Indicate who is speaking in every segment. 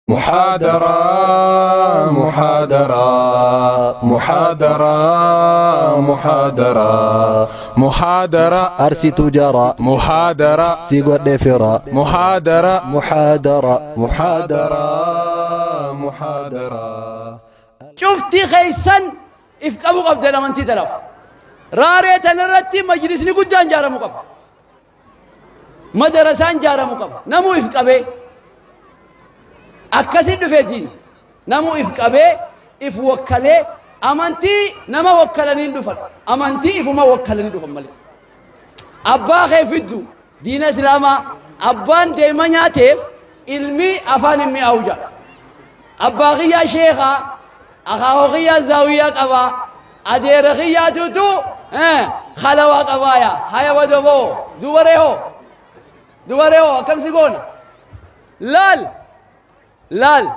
Speaker 1: محاضرة محاضرة محاضرة محاضرة محاضرة
Speaker 2: أرسي تجارة
Speaker 1: محاضرة
Speaker 2: سيغور ديفرا
Speaker 1: محاضرة
Speaker 2: محاضرة محاضرة
Speaker 1: محاضرة.
Speaker 3: شفتي خيسن إفكابو قبل لمن تتلف راري تنرتي مجلس نقدان جارة مقب مدرسان جارة مقب نمو إفكابي أكسر دفدين نمو إفكابي إف وكالي أمانتي نما وكالنين دفن أمانتي إف ما وكالنين دفن مالي أبا خيفدو دين إسلاما أبان ديما ناتف علمي أفان مي أوجا أبا غيا شيخا أخاه غيا زاوية قبا أدير غيا توتو خلوا قبايا هيا ودبو دوبره دوبره كم سيكون لال لال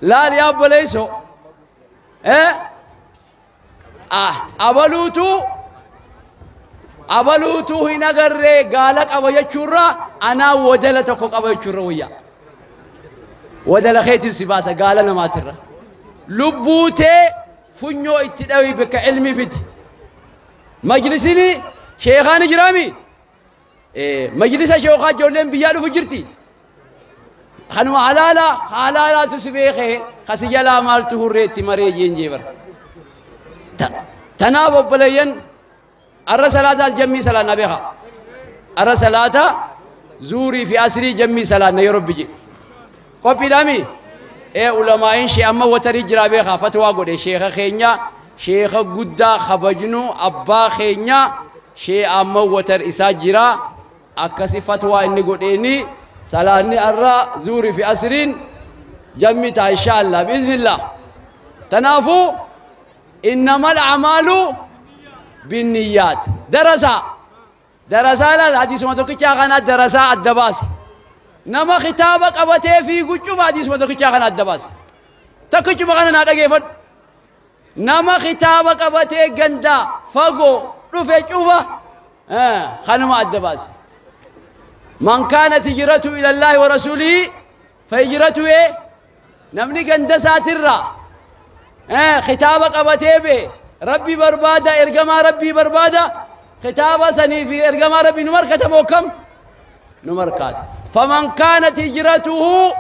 Speaker 3: لال يا بليسو أبلوتو أبلوتو هنا قرر قالك أبا يشورا أنا ودلتك أبا يشورا ويا ودل خيتي سباسة قال أنا ما ترى لبوتي فنيو اتداوي بك علمي فيد مجلسني شيخان جرامي مجلس شيخان جولين بيالو فجرتي خنو حلالا حلالا تسبيخي خسيلا مالته ريتي مريجين جيبر تناوب بلين الرسالات جمي سلا نبيها الرسالات زوري في أسري جمي سلا نيرب بيجي قبل أمي إيه علماء شيء أما وتري جرابيها فتوى قد شيخ خينيا شيخ جدا خبجنو أبا خينيا شيء أما وتر إساجرا أكسي فتوى إني قد إني سلاني أرى زوري في أسرين جميت إن شاء الله بإذن الله تنافو إنما الأعمال بالنيات درسا درسا لا الحديث ما تقول غنا درسا الدباس نما خطابك أبتي في قجوب حديث ما تقول غنا الدباس تقجوب غنا نادى كيفن نما خطابك أبتي جندا فجو رفع جوبا خنما الدباس من كانت هجرته إلى الله ورسوله فهجرته إيه؟ نمني جندا ساترة خطابك أبتي به ربي بربادة إرجما ربي بربادة خطابة سني في إرجما ربي نمر كتبوكم نمر كات فمن كانت هجرته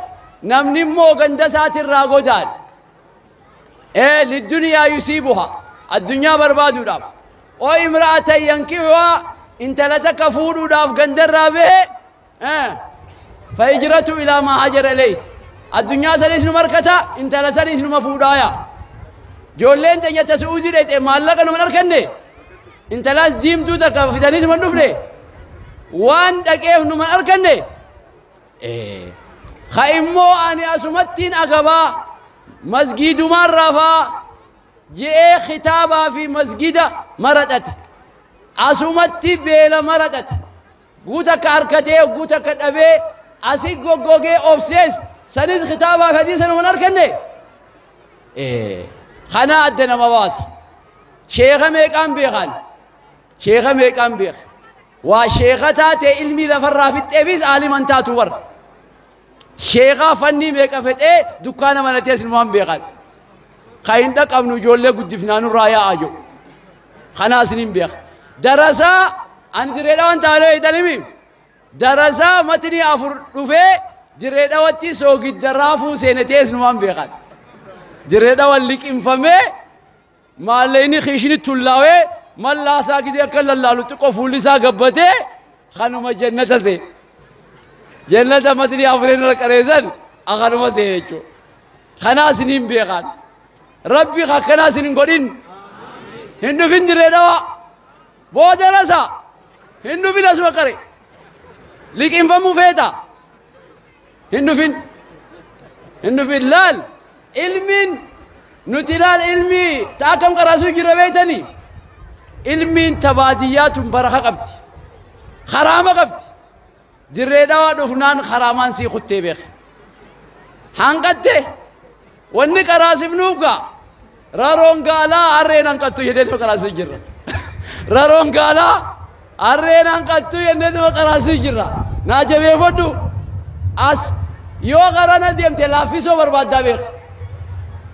Speaker 3: نمني مو جندا ساترة غدان للدنيا يصيبها الدنيا برباد داف وامرأة ينكحها انت لا تكفور داف جندر به فهجرته إلى ما هاجر إليه الدنيا سنيس نمركتا انت لا سنيس نمفودايا جولين تنيا تسعودي ريت مالك نمر كني انت لا ديم تو تك في دنيس من نفني وان تكيف نمر كني خيمو أني أسمتين أقبا مسجد مرفا جاء خطابا في مسجد مرتت أسمتي بيلا مرتت قوتك أركتي وقوتك أبي أسيق غوغي أوبسيس سند خطابا في حديث نمر كني خنا عندنا مواس شيخ ميكان بيخان شيخ ميكان بيخ وشيختا تي علمي لفرا في التبيز عالم انت تور شيخا فني ميكا فت دكانه منتيس المهم بيخان خاين دك ابن جوله قد فنان رايا اجو خنا سنين بيخ درسا ان دريدوان تاري تلمي درسا متني افر دفه دريدواتي سوغي درافو سينتيس المهم بيخان دريدوان لك انفمه ماليني خيشني تلاوي ملا ساكي اكل لالو تقفوا لسا غبته خنو جنته سي جنته متني افرين القريزن اخنو سيچو خنا سنين بيغان ربي خنا سنين غدين هندو فين دريدوا بو درسا هندو فين اسو قري لك انفمو فيتا هندو فين هندو فين لال علمين نتلال علمي تاكم قراسو جربيتني علمين تباديات بركه قبتي خرامه قبتي دريدوا دفنان خرامان سي خطي بيخ هانقته وني قراسف نوغا رارون قالا ارينان قطو يديتو قراسو جرا رارون قالا ارينان قطو يديتو قراسو جرا ناجبي فدو اس Yoo garana deemte laaffisoo barbaaddaa beeka.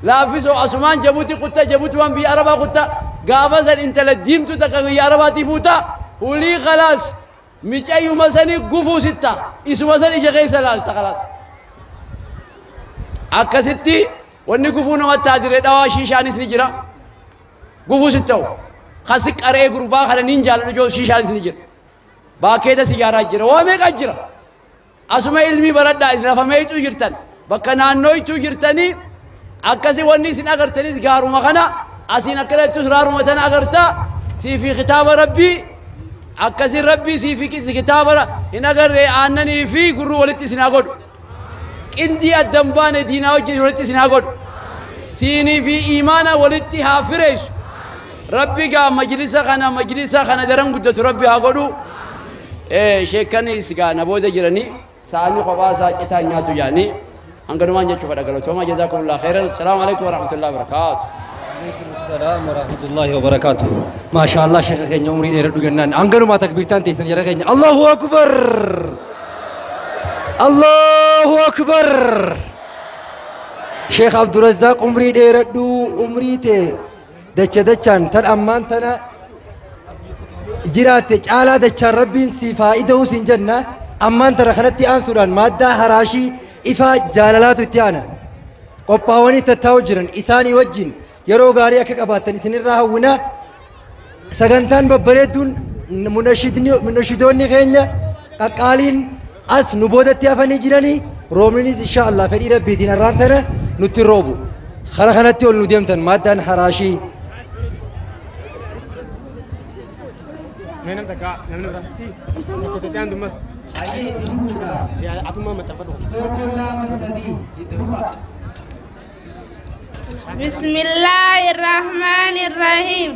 Speaker 3: Laaffisoo asumaan Jabuuti kutta, Jabuuti waan biyya Arabaa kutta, gaafa san intala diimtuu takka biyya Arabaatii fuuta, hulii khalaas micayyuma sanii gufuu sitta, isuma san ija keessa laalta khalaas. Akkasitti wanni gufuu namatti taatire dhawaa shiishaanis ni jira. Gufuu sitti ta'u. Kasi qaree gurbaa kana nin jaaladhu joo shiishaanis ni jira. Baakkeeta sigaaraa jira. Waa meeqa jira. Asuma ilmii baradhaa isin lafa meeyxuu jirtan. Bakka naannooytuu jirtanii akkasi wanni isin agartanis gaaruma kana asiin akkana jettus raaruma tana agartaa siifi kitaaba rabbii akkasin rabbii siifi kitaaba hin agarree aannanii fi gurruu walitti isin haa godhu. Qindii addan baane diinaa wajjin walitti isin haa godhu. Siinii fi iimaana walitti haa fireessu. Rabbi gaa majlisa kana daran guddatu rabbi haa godhu. Sheekkanis gaa na booda jiranii sa'anii kophaa isaa citaa nyaatu jaanii hanganumaan jechuu fedha. Galatooma, jazakumullah khairan. Assalaamu alaikum warahmatullahi wabarakaatu.
Speaker 4: عليكم السلام ورحمة الله وبركاته. ما شاء الله شيخ كينيا عمري دير جنان. أنقلوا ما تكبيرتان تيسن جرى كينيا. الله أكبر. الله أكبر. شيخ عبد الرزاق عمري دير عمري تي دچ دچان تن أمان تنا جرات على دچان ربين سفائده سنجنة أمان ترى خلتي أنصران مادة هراشي إفا جالالات التيانا qophaawanii tattaa'u jiran isaanii wajjin yeroo gaarii akka qabaattan isinirraa hawwina. Sagantaan babbareedduun munashidoonni keenya qaqqaaliin as nu boodatti hafanii jiranii roobninis insha Allah fedhii rabbiitiin har'aan tana nutti roobu kara kanatti ol nu deemtan maaddaan haraashii.
Speaker 5: Namni takka namni biraa si tokko tokko dumas atummaa maxxanfadhu.
Speaker 6: بسم الله الرحمن الرحيم.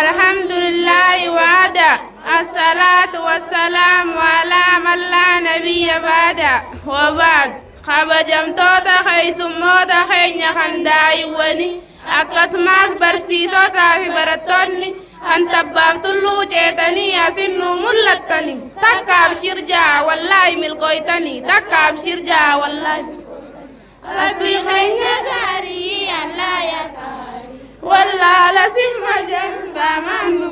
Speaker 6: الحمد لله وحده، الصلاة والسلام على من لا نبي بعده، وبعد. Kabajamtoota keessummoota keenya kan daa'iwwanii akkasumas barsiisotaa fi barattoonni kan tabbaaf tulluu ceetanii asin nuu mul'attanii, takka abshir jaa wallaahi milkooytanii, takka abshir jaa wallaahi. Rabbi keenya gaarii Allah yaa gaarii wallaala simma janramaan nu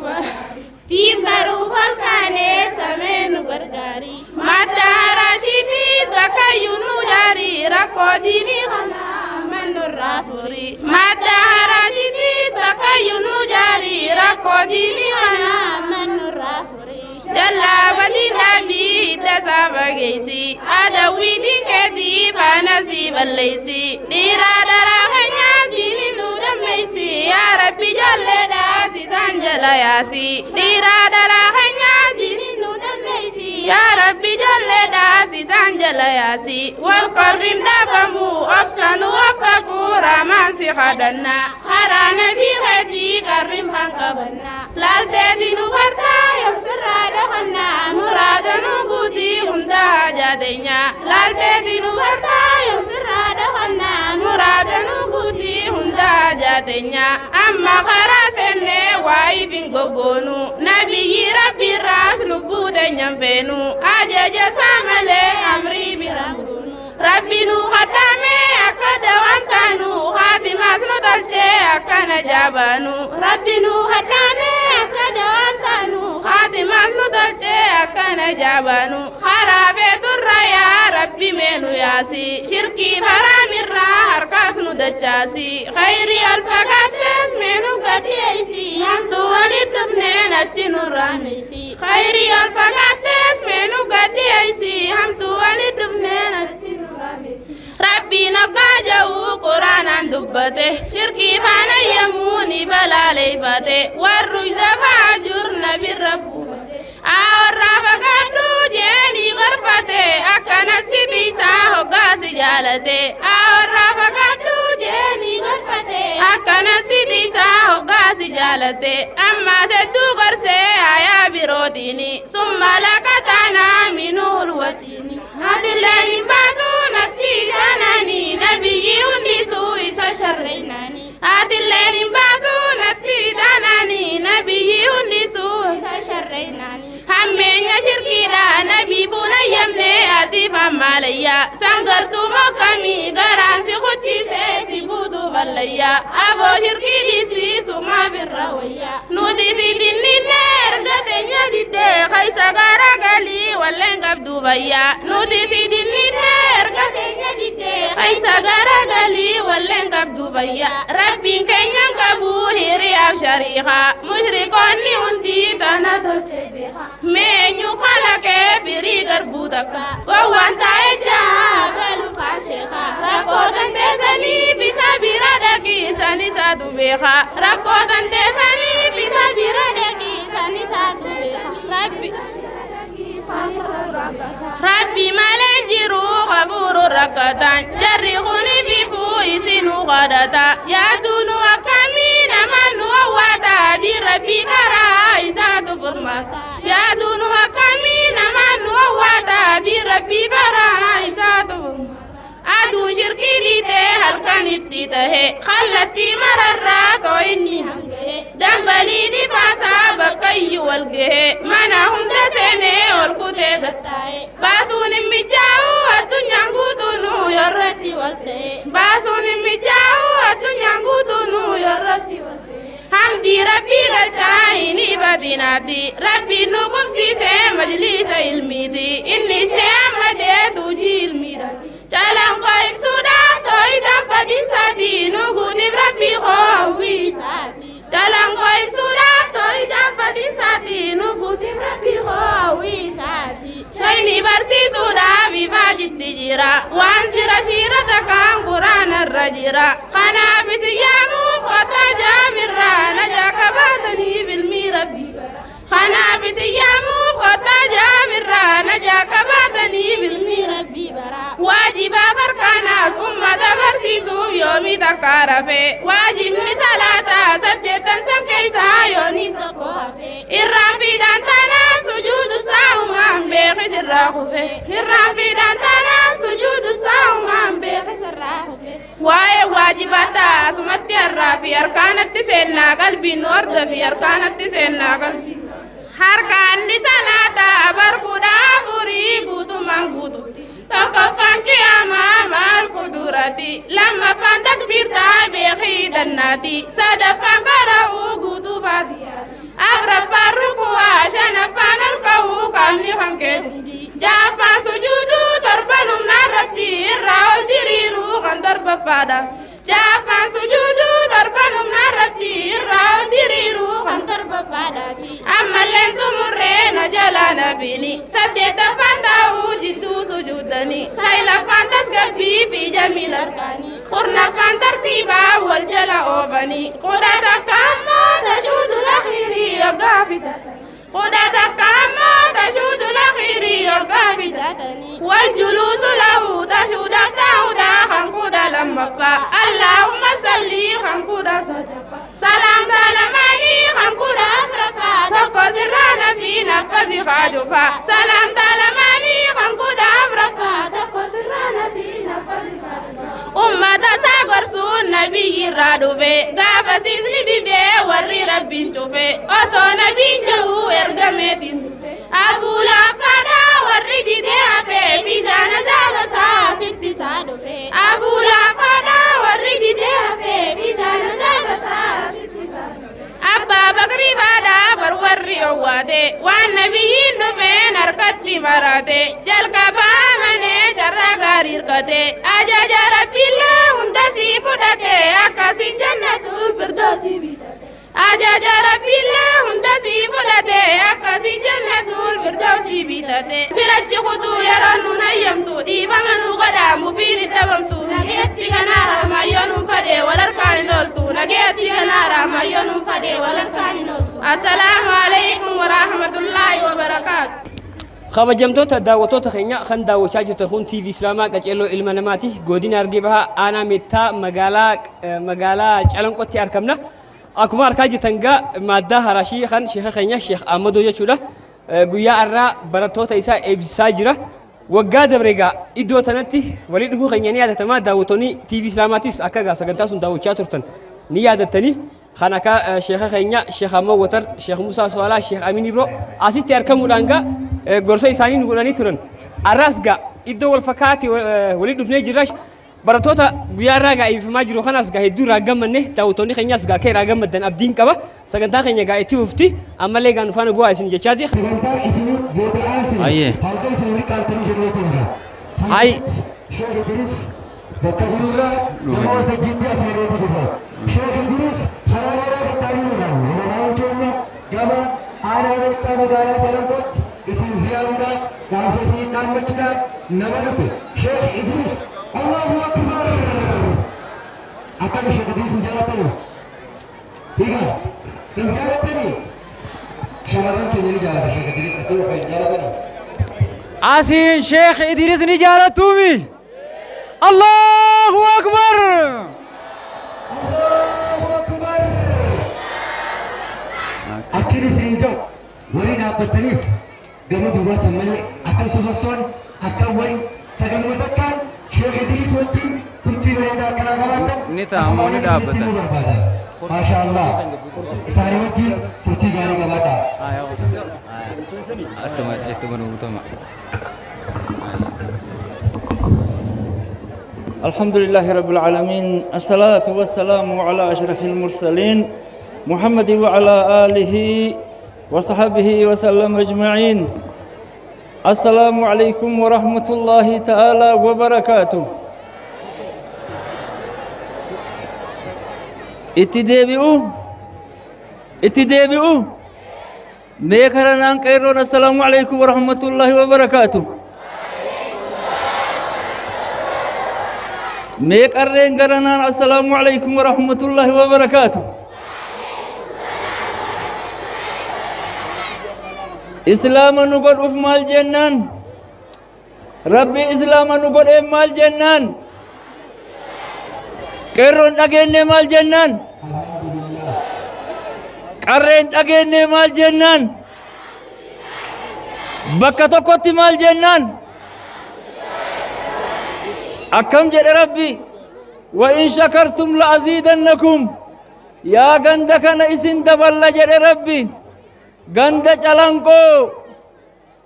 Speaker 6: tiin baruuf halkaanee samee nu gargaarii madda haraashiitiis bakkayyuu nu jaarii rakkoo diinii kanaa mannurraa furii madda haraashiitiis bakkayyuu nu jaarii rakkoo diinii kanaa mannurraa furii jallaa badii dhabii hidda isaa fageessi adawwiitiin keetii faana sii balleessi dhiiraa daraa keenyaa diinii nu dammeessi yaa rabbi jaalleedhaas isaan jala yaasi dhiiraa daraa keenyaa diinii nu dammeessi yaa rabbi jaalleedhaas isaan jala yaasi wal qorriin dhaabamu obsanu waffaquu raamaan si kadhanna karaa nabii keetii qarriin kan qabanna laalteeti nu gartaa yomsirraa dhokannaa muraada nu guutii hundaa hajaateenya laalteeti nu gartaa yomsirraa dhokannaa muraada nu guutii hundaa hajaateenya amma karaa seennee waayif hin goggoonu nabiyyi rabbiirraas lubbuu teenyan feenu ajaja isaa malee amrii biraan goonu rabbi nu kadhame akka dawaan taanu haatimaas nu tolchee akka najaabaanu rabbi nu kadhame akka dawaan taanu haatimaas nu tolchee akka najaabaanu karaa feeturra yaa rabbi meenu yaasi shirkii haraamirraa harkaas nu dachaasi khayrii ol fagaattees meenu gadhiyeeysi hamtuu walit dhufneen achi nurraa meeysi khayrii ol fagaattees meenu gadhiyeeysi hamtuu walit dhufneen achi nurraa meeysi. Rabbiin hoggaa ja'uu quraanaan dubbate shirkii faana yemmuu ni balaaleeffate warru zafaa jur nabirra buufate warraa fagaadhu jeeni gorfate akkana siti isaa hoggaasi jaalate warraa fagaadhu jeeni gorfate akkana siti isaa hoggaasi jaalate amma sedduu gorsee ayaa birootiini summa lakataanaa minuu hulwatiini hatilleen hin baatu natti taanaani nabiyyi hundisuu isa sharreenaani hatilleen hin baatu natti taanaani nabiyyi hundisuu isa sharreenaani hammeenya shirkiidha nabii fuunayyamne atiif amma. maalayyaa sangartuu mokkamii garaan si kuchisee si buusuu ballayyaa aboo shirkii dhiisiisumaa birra wayyaa nuti si dinninne erga teenya diddee keessa garagalii walleen qabdu bayyaa nuti si dinninne erga teenya diddee keessa garagalii walleen qabdu bayyaa rabbiin keenyan qabu hiriyaaf shariikaa mushrikoonni hundi tana tolche beekaa meenyu kalaqee firii garbuu takka gowwaan taa'ee jaabalu faasheekaa rakkoo dandeessaniif isa bira dhaqiisan isaatu beekaa rakkoo dandeessaniif isa bira dhaqiisan isaatu beekaa rabbi Rabbi malee jiru qabuuru rakkatan jarri kuni bifuu isinuu kadhata yaaduunu akkamii nama nu hawwata di rabbi karaa isaatu furmaata yaaduunu akkamii nama nu hawwata di rabbi karaa isaatu furmaata. Aduun shirkii dhiitee halkan itti tahe kallattii mararraa too inni hangahe dambaliin ifaasaa bakka iyyuu wal gahe mana hunda seenee ol kutee gattaa'e baasuun hin mijaa'u addunyaan guutuunuu yorratti wal ta'e baasuun hin mijaa'u addunyaan guutuunuu yorratti wal ta'e. Hamdi rabbii galchaa hin ibadinaati rabbiin nu qubsiisee majliisa ilmiiti inni ishee ammadee tuujii ilmiidhaati. Calanqoo ibsuudhaaf tooyitaan fadhiisaati nu guutiif rabbii koo hawwiisaati. Calanqoo ibsuudhaaf tooyitaan fadhiisaati nu guutiif rabbii koo hawwiisaati. Shayni barsiisuudhaaf ifaajitti jira waan jira shiira takkaan quraanarra jira kanaaf isin yaamuuf qotaa jaamirraa najaa qabaataniif ilmii rabbii kanaaf isin yaamuuf qotaa jaamirraa najaa qabaataniif ilmii rabbii bara waajibaaf harkaanaas ummata barsiisuuf yoomii takka rafe waajibni salaataa saddeettan san keessaa yooniif tokko hafe irraan fiidhaan taanaan sujuudu saa'umaan beekis irraa kufe irraan fiidhaan taanaan sujuudu saa'umaan beekis irraa kufe waa'ee waajibaata asumatti har'aa fi harkaanatti seennaa qalbiin nu hordofi harkaanatti seennaa qalbiin harkaanni salaataa barkuudhaa afurii guutummaan guututti tokkoffaan qiyaamaa maal kudurati lammaffaan takbiirtaa beekii dannaati sadaffaan qara'uu guutuu faatiyaati afraffaan ruku'aa shanaffaan olka'uu qaamni hankee hundi ja'affaan sujuuduu torban humnaarratti irraa ol diriiruu kan torbaffaadha ja'affaan sujuuduu torban humnaarratti irraa ol diriiruu kan torbaffaadhaati ammalleen xumurree na jalaa nafini saddeettaffaan taa'uu jidduu sujuudanii saglaffaan tasgabbii fi jamiil harkaanii kurnaffaan tartiibaa wal jala oofanii kudha takka ammoo tashuudu lakhiirii yoggaa bitatan kudha takka ammoo tashuudu lakhiirii yoggaa bitatanii wal juluusu lahu tashuudaaf taa'uudhaa kan kudha lammaffaa allaahumma sallii kan kudha sadaffaa salaamtaa lamaanii kan kudha afraffaa tokko sirraa fi nafasi kaajufaa salaamtaa lamaanii kan kudha afraffaa tokko sirraa fi nafasi kaajufaa ummata isaa gorsuun nabiyyi irraa dhufe gaafa siisni didee warri rabbiin cufe osoo nabiin jiru ergameetiin dhufe abuu laaffaadhaa warri didee hafe fiizaan azaaba isaa sitti isaa dhufe abuu laaffaadhaa warri didee hafe fiizaan azaaba isaa sitti isaa dhufe abbaa bakrii faadhaa bar warri owwaate waan nabiyyiin dhufeen harkatti marate jalqaba amanee carraa gaarii hirkate ajaja rabbiillee hunda sii fudhate akkasiin jannatul firdoosii bitate ajaja rabbiillee hunda sii fudhate akkasiin jannatul firdoosii bitate birachi kutuu yeroo nuun hayyamtu dhiifama nu godhaamu fiin hin dhabamtu nageetti kanaara mayyoo nuun fadhee wal harkaan hin ooltu nageetti kanaara mayyoo nuun fadhee wal harkaan hin ooltu assalaamu alaikum warahmatullaahi wabarakaatu.
Speaker 7: Kabajamtoota daawwattoota keenya kan daawwachaa jirtan kun TV Islaamaa Qaceelloo Ilma Namaati. Godina Harargee Bahaa aanaa Meettaa magaalaa Calanqootti argamna. Akkuma argaa jirtan gaa maaddaa haraashii kan sheeka keenya Sheekh Ahmadoo jechuudha. Guyyaa har'aa barattoota isaa eebbisaa jira. Waggaa dabre gaa iddoo tanatti walii dhufuu keenya ni yaadatama. Daawwattoonni TV Islaamaatis akka gaa sagantaa sun daawwachaa turtan ni yaadattanii. Kan akka sheeka keenya Sheekh Ahmad Watar, Sheekh Musaa Soolaa, Sheekh Amin Ibro asitti argamuudhaan gaa gorsa isaanii nu godhanii turan. Har'as gaa Iddoo wal fakkaatti walitti dhufnee jirra. Barattoota guyyaa irraa gaa eebbifamaa jiru kanaas gaa hedduu irraa gammanne, daawwattoonni keenyas gaa akka irraa gammaddan abdiin qaba. Sagantaa keenya gaa itti fufti, ammallee gaa nu faana bu'aa isin jechaati.
Speaker 8: Ayyee. Hay. Dhufe.
Speaker 4: Asiin Sheekh Idris ni jaalattuumi. Allahu Akbar!
Speaker 9: Akkin isin jiru warri dhaabbattaniif gama duubaa san malee akka sosossoon akka wari sagaluma takkaan Sheekh Idris wajjin turtii bareedaa akkanaa qabaatan
Speaker 8: Ni taa'amoo ni dhaabbatan?
Speaker 9: Maasha Allah, isaanii wajjin turtii gaarii qabaadha.
Speaker 8: Attuma ittuma guutama.
Speaker 10: الحمد لله رب العالمين، الصلاة والسلام على أشرف المرسلين محمد وعلى آله وصحبه وسلم أجمعين. السلام عليكم ورحمة الله تعالى وبركاته. اتدابئوا اتدابئوا ميكرنا قيرون. السلام عليكم ورحمة الله وبركاته. ميكرين قرنا. السلام عليكم ورحمة الله وبركاته. إسلام نقول أف مال جنان ربي، إسلام نقول إم مال جنان قيرون أجن مال جنان قرين أجن مال جنان بكا تقوتي مال جنان أكم جد ربي وإن شكرتم لأزيدنكم. يا غندكنا إسن دبل جد ربي غند چلانكو.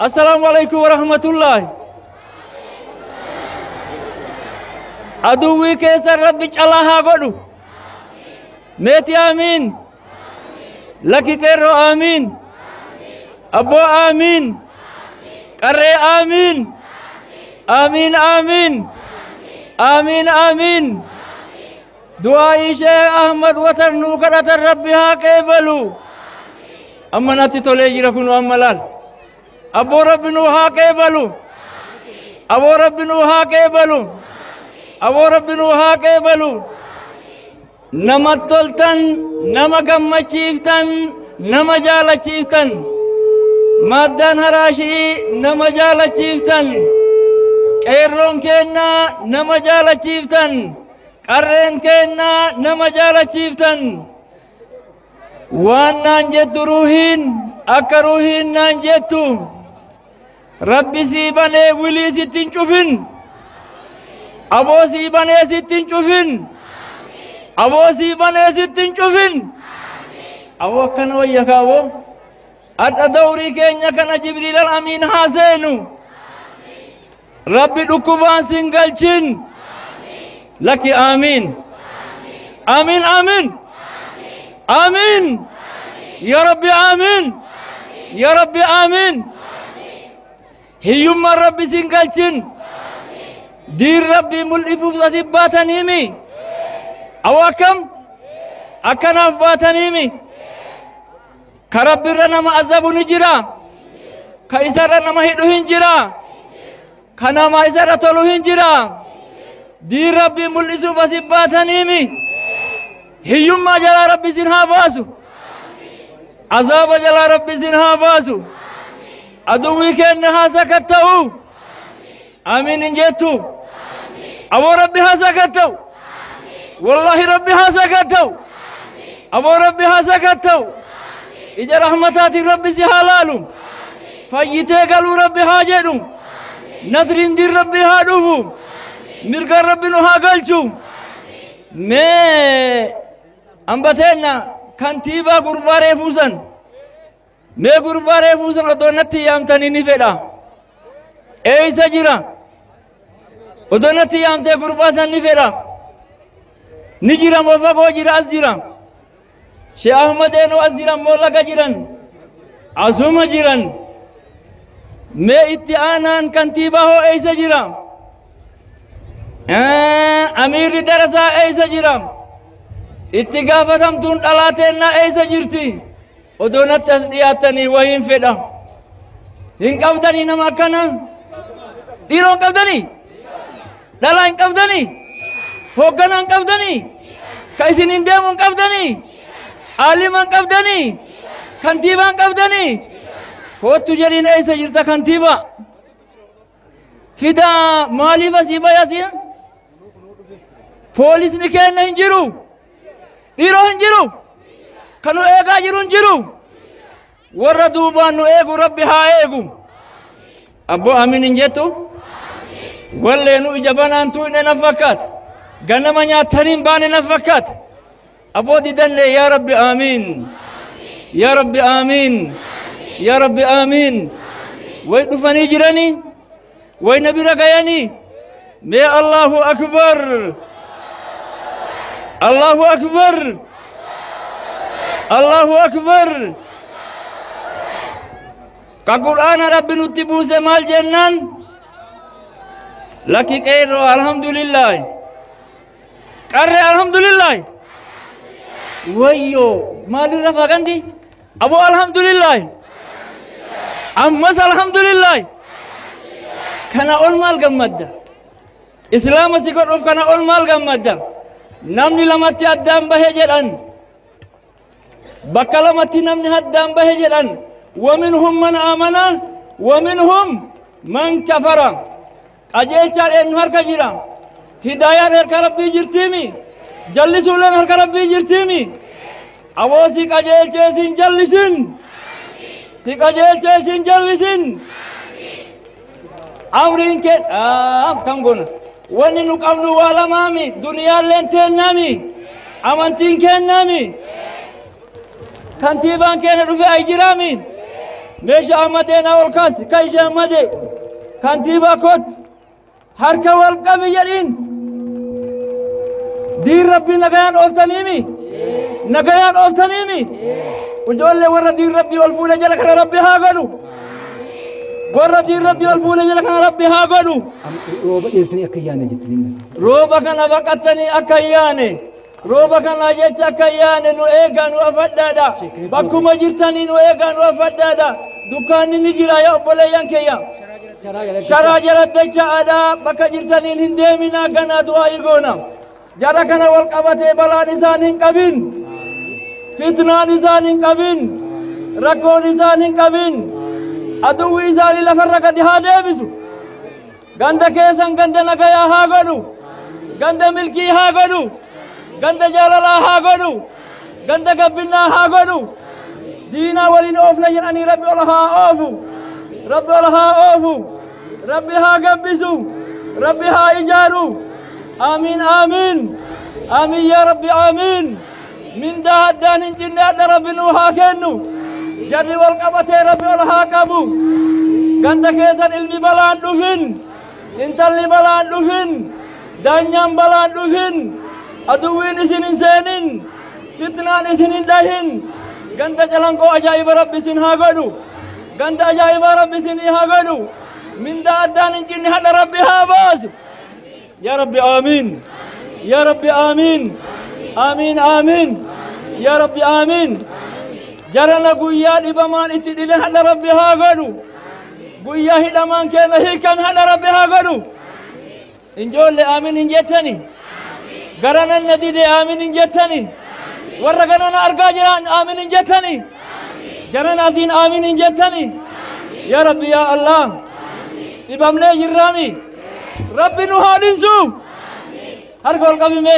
Speaker 10: السلام عليكم ورحمة الله. عدوي كيسر ربي چلاها قدو ميتي آمين لكي كيرو آمين أبو آمين قري آمين آمين آمين آمين آمين. دعائي شيخ أحمد وتر نوكرة ربي ها قبلو. أما نتي تولي جرا كنو أما لال أبو ربي نو ها قبلو أبو ربي نو ها قبلو أبو ربي نو ها قبلو. نما تولتن نما غمچيفتن نما جالچيفتن مادان هراشي نما جالچيفتن qeerroon keenna nama jaalachiiftan qarreen keenna nama jaalachiiftan. Waan naan jettu ruuhiin akka ruuhiin naan jettu rabbi sii banee wilii sitti hin cufin, aboo sii banee sitti hin cufin, aboo sii banee sitti hin cufin. Aboo akkana wayya kaaboo adha dawrii keenya kana Jibriil al-Amiin haa seenu. Rabbi dhukkubaan sin galchin laki. Amiin amiin amiin amiin ya rabbi amiin ya rabbi amiin. Hiyyummaan rabbi sin galchin. Diin rabbii mul'ifuuf asi baataniimi awo akkam akkanaaf baataniimi. Ka rabbirra nama azabu ni jira, ka isarra nama hidhu hin jira, ka nama isarra tolu hin jira. Diin rabbii mul'isuuf asi baataniimi. Hiyyummaa jalaa rabbi isin haa baasu, azaaba jalaa rabbi isin haa baasu, aduwwii keenya haa sakatta'u. Amiin hin jettu? Aboo rabbi haa sakatta'u, wallaahi rabbi haa sakatta'u, aboo rabbi haa sakatta'u. Ija rahmataatiin rabbi si haa laalu, fayyitee galuu rabbi haa jedhu, nasriin diin rabbi haa dhufu, mirgaan rabbi nu haa galchu. Mee ambateenna kantiibaa gurbaa reefuusan, mee gurbaa reefuusan otoo natti yaamtanii ni fedha. Eeysa jira? Odoo natti yaamtee gurbaa san ni fedha. Ni jira moo fagoo jira as jira. Shee Ahmadeenoo as jiran moo laga jiran. Asuma jiran. Mee itti aanaan kantiibaa hoo eeysa jira? Amiirri darasaa eeysa jira? Itti gaafatamtuun dhalateennaa eeysa jirti? Odoo natti as dhiyaattanii wahiin fedha. Hin qabdanii nama akkana? Dhiiroo hin qabdanii? Dhalaa hin qabdanii? Hoogganaa hin qabdanii? Ka isin hin deemu hin qabdanii? Aalima hin qabdanii? Kantiibaa hin qabdanii? Kottu jedhiin eessa jirta kantiibaa? Fidaa maaliif asii bayasi? Poolisni keenya hin jiru. Dhiiroo hin jiru. Kan nu eegaa jiru hin jiru. Warra duubaan nu eegu Rabbi haa eegu. Abboo amiin hin jettu? Wallee nu ija banaan tuu'ne na fakkaata. Ganama nyaatanii hin baane na fakkaata. Abboo didanne yaa Rabbi amiin. Yaa Rabbi amiin. Yaa Rabbi amiin. Way dhufanii jiranii? Way na bira gayanii? Mee Allahu akbar. Allahu akbar. Allahu akbar. Ka Qur'aana Rabbi nutti buuse maal jennaan? Lakki qeerroo alhamdulillah. Qarree alhamdulillah. Wayyoo maalirra fagandi? Aboo alhamdulillah. Ammas alhamdulillah. Kana ol maal gammadda? Islaama si godhuuf kana ol maal gammadda? Namni lamatti addaan bahe jedhan. Bakka lamatti namni addaan bahe jedhan. ومنهم من آمن ومنهم من كفر. qajeelchaan eenyu harka jira? Hidaayaan harka Rabbii jirtiimi? Jallisuuleen harka Rabbii jirtiimi? Aboo si qajeelchee sin jallisin. Si qajeelchee sin jallisin. Amriin kee kam goona? Wanni nu qabnu waa lamaami. Duniyaalleen teennaami. Amantiin kennaami. Kantiibaan keenya dhufe ay jiraami. Meeshaa Ahmadeenaa ol kaasi. Ka ishee Ahmadee. Kantiibaa kottu. Harka wal qabi jedhiin. Diin Rabbii nagayaan ooftaniimi. Nagayaan ooftaniimi. Ijoollee warra diin Rabbii ol fuudhe jala kana Rabbi haa godhu. Warra diin Rabbii ol fuudhe jala kana Rabbi haa godhu.
Speaker 4: Rooba dheeftanii akka hin yaane jettanii.
Speaker 10: Rooba kana baqattanii akka hin yaane. Rooba kana jecha akka hin yaane nu eegaa nu afadhaadha. Bakkuma jirtanii nu eegaa nu afadhaadha. Dukkaanni ni jira yaa obboleeyyan keeyya. Sharaa jalatti jecha'aadha. Bakka jirtaniin hin deeminaa ganaa du'aa goona. Jara kana wal qabatee balaan isaan hin qabin. Fitnaan isaan hin qabin. Rakkoon isaan hin qabin. Aduwwi isaanii lafarra gadi haa deebisu. Ganda keessan ganda nagayaa haa godhu. Ganda milkii haa godhu. Ganda jaalalaa haa godhu. Ganda gabbinnaa haa godhu. Diinaa waliin oofna jedhanii Rabbi ol haa oofu. Rabbi ol haa oofu. Rabbi haa gabbisu. Rabbi haa ijaaru. Amiin amiin. Amiin yaa Rabbi amiin. Mindaa addaan hin cinne adda Rabbi nuu haa kennu. Jarri wal qabatee Rabbi ol haa qabu. Ganda keessan ilmi balaan dhufin. Intalli balaan dhufin. Daanyaan balaan dhufin. Aduwwiin isin hin seenin. Fitnaan isin hin dhahin. Ganda calanqoo ajaa'iba Rabbi isin haa godhu. Ganda ajaa'iba Rabbi isin haa godhu. Mindaa addaan hin cinne hadha Rabbi haa baasu. Yaa Rabbi amiin. Yaa Rabbi amiin. Amiin amiin. Yaa Rabbi amiin. Jarana guyyaa dhibamaan itti dhile hadha Rabbi haa godhu. Guyyaa hidhamaan keenya hiikame hadha Rabbi haa godhu. Ijoollee amiin hin jettani. Garanan na dide amiin hin jettani. Warra ganana argaa jiran amiin hin jettani. Jarana asiin amiin hin jettani. Yaa Rabbi yaa Allah. Dhibamnee jirraami. Rabbi nu haa dhinsu. Harka ol qabime.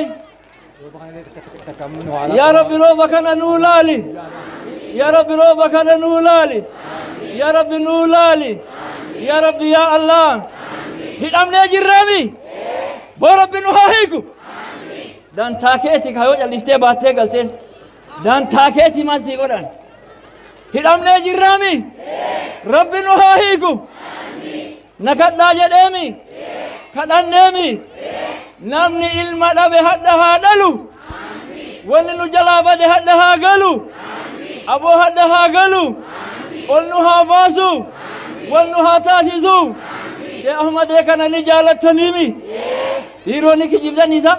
Speaker 10: Yaa Rabbi rooba kana nuu laali. Yaa Rabbi rooba kana nuu laali. Yaa Rabbi nuu laali. Yaa Rabbi yaa Allah. Hidhamnee jirraami. Boo Rabbi nu haa hiiku. Dantaa keeti kayoo calliftee baattee galteen. Dantaa keeti maal sii godhan. Hidhamnee jirraami. Rabbi nu haa hiiku. Nakadhaa jedheemi. Kadhanneemi. Namni ilma dhabe hadha haa dhalu. Wanni nu jalaa bade hadha haa galu. Aboo hadha haa galu. Ol nu haa baasu. Wal nu haa taasisu. Sheekh Ahmadee kana ni jaalattaniimi. Dhiironni kijibdan isa.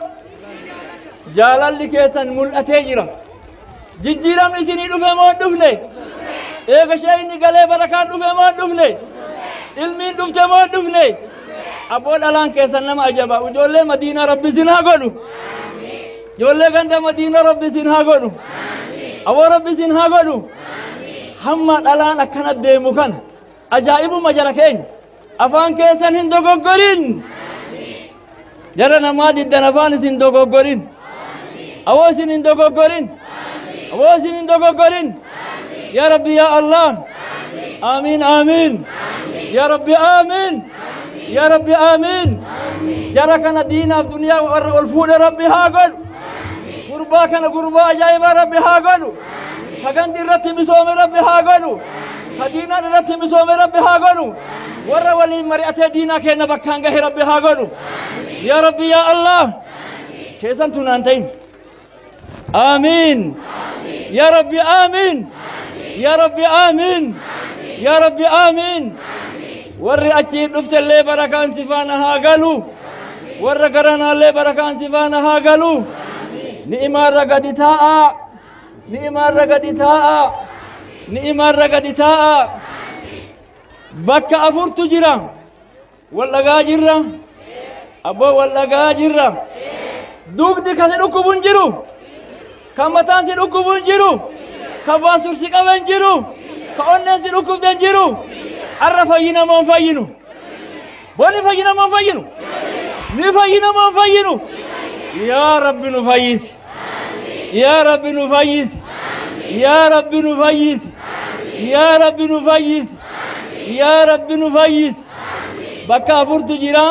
Speaker 10: Jaalalli keessan mul'atee jira. Jijjiiramni isinii dhufe moo hin dhufne? Eega sheeyni galee barakaan dhufe moo hin dhufne? Ilmiin dhufte moo hin dhufne? Abboo dhalaan keessan nama ajaba. Ijoollee Madiinaa Rabbi isin haa godhu. Ijoollee ganda Madiinaa Rabbi isin haa godhu. Aboo Rabbi isin haa godhu. Hamma dhalaan akkana deemu kana ajaa'ibuma jara keenya. Afaan keessan hin dogoggorin. Jara namaa diddan afaan isin dogoggorin. Aboo isin hin dogoggorin. Aboo isin hin dogoggorin. Yaa Rabbi yaa Allah. Amiin amiin. Yaa Rabbi amiin. Yaa Rabbi amiin. Jara kana diinaaf duniyaa warra ol fuudhe Rabbi haa godhu. Gurbaa kana gurbaa ajaa'ibaa Rabbi haa godhu. Ka gandi irratti misoome Rabbi haa godhu. Ka diinaan irratti misoome Rabbi haa godhu. Warra waliin mari'atee diinaa keenya bakkaan gahe Rabbi haa godhu. Yaa Rabbi yaa Allah. Keessan tunaan ta'in. Amiin. Yaa Rabbi amiin. Yaa Rabbi amiin. Yaa Rabbi amiin. Warri achii dhuftellee barakaan si faana haa galu. Warra garanaallee barakaan si faana haa galu. Ni'imaarra gadi taa'aa. Ni'imaarra gadi taa'aa. Ni'imaarra gadi taa'aa. Bakka afurtu jira. Wal dhagaa jirra. Abboo wal dhagaa jirra. Dugdi kasi dhukkubu hin jiru. Kan mataan si dhukkubu hin jiru. Kan baasur si qabe hin jiru. Kan onneen si dhukkubde hin jiru. Arra fayyina moo hin fayyinu? Boonni fayyina moo hin fayyinu? Ni fayyina moo hin fayyinu? Yaa Rabbi nu fayyisi. Yaa Rabbi nu fayyisi. Yaa Rabbi nu fayyisi. Yaa Rabbi nu fayyisi. Yaa Rabbi nu fayyisi. Bakka afurtu jira.